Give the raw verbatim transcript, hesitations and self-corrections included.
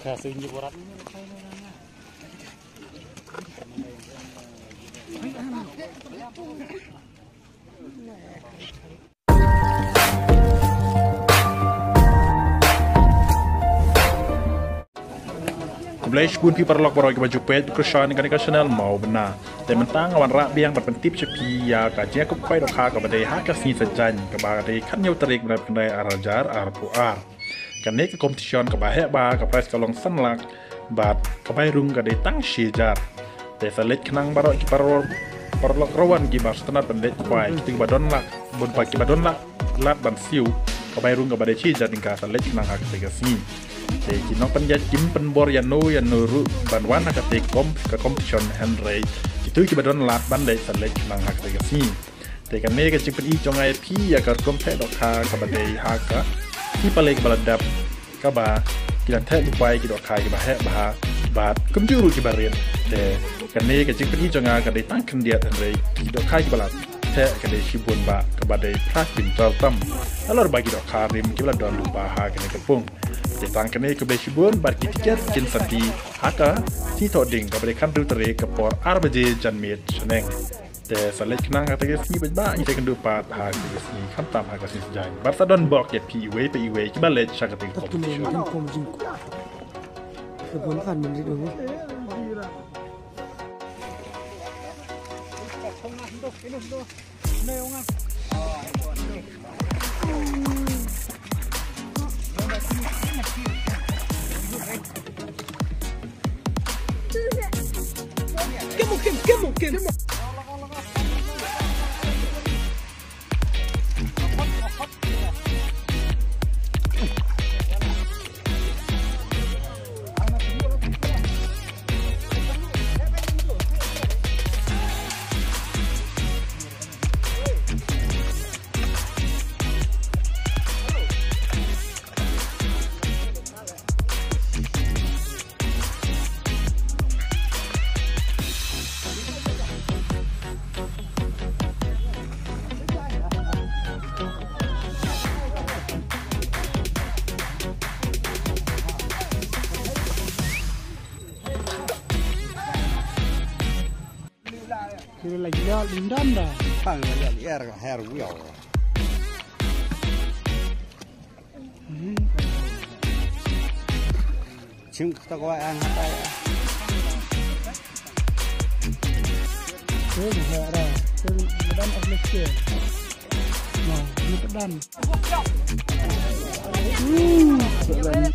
Khublei shibun phi paralok baroh kiba ju peit kyrshan kane ka channel Mawbynna. Te mynta nga wanrah biang ban pyntip sha phi ïa ka jingïakob khwai dohkha kaba dei ha ka sngi Saitjaiñ kaba dei khathynñiew tarik bnai Pynroi ar hajar arphew ar. Kane ka competition kaba heh bha, ka prize ka long san lak bad ka bai rung ka dei tang shi hajar. Te sa leit khnang baroh ki paralok, paralok rawan kiba sngewtynnat ban leit khwai, kito kiba don lad, bun pat kiba don lad, lad ban siew ka bai rung kaba dei shi hajar tyngka, sa leit khnang ha katei ka sngi. Te ki nongpynïaid kim pynbor ïano ïano ruh ban wan ha katei ka com-, ka competition, hynrei kito kiba don lad ban leit sa leit khnang ha katei ka sngi. Te kane ka jingpyni jong nga ïa phi ïa ka rukom theh dohkha kaba dei ha ka sngi Palei kaba la dep, kaba ki la theh lypa ïa ki dohkha kiba heh bha bad kumjuh ruh kiba rit. Te kane ka jingpyni jong nga ka dei tang khyndiat, hynrei ki dohkha kiba la theh ka dei shibun bha, kaba dei phra kwintal tam. Nalor ba ki dohkha rim kiba la don lypa ha kane ka pung. Te tang kane kaba dei shibun bad ki tiket kin sa die ha ka sngi Thohdieng kaba dei khathynriew tarik ka por ar baje janmiet shaneng. Te sa leit khnang ha katei ka sngi bad ba ngi sa ïakynduh pat ha katei ka sngi khamtam ha ka sngi Saitjaiñ. Bad sa don bok ïa phi iwei pa iwei kiba leit sha katei ka competition. Come on, Kim, come on, Kim. Kira lagi ya, lindam dah. Pang lagi ya, her, her, wiau. Chim kata ko ang hatai. Chim hera, chim dan of the chair. Nah, ini pedan. Hmm, pedan.